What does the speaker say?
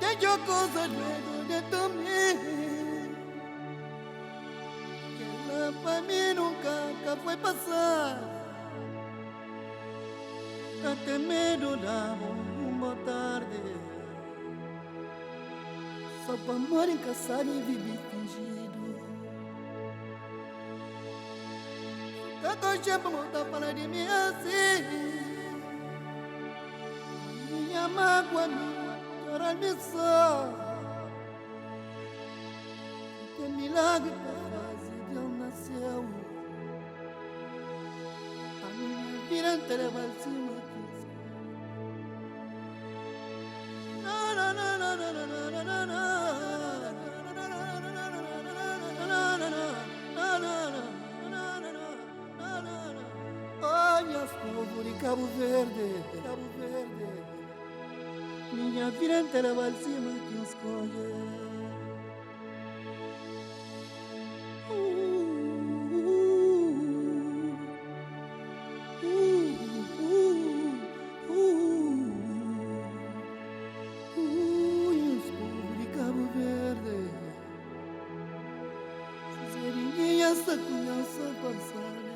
Tem txeu kuza duedu dentu mi Kela pa mi nunka ka foi pasadu Ka ten medu da-bu un bo tardi Só pamodi N ka sabe vive finjidu Ka konxe pamo ta fala di mi asi Minha mágoa mi txora mi só Ten milagre pa faze Deus na céu A minha vida inteira vai cima ki Na na na na na na na na na Oh, nhas povo de Cabo Verde, Cabo Verde Minha vida inteira vai cima que escolhe. Nhas povo de Cabo Verde Zerinha sta com nossa passada.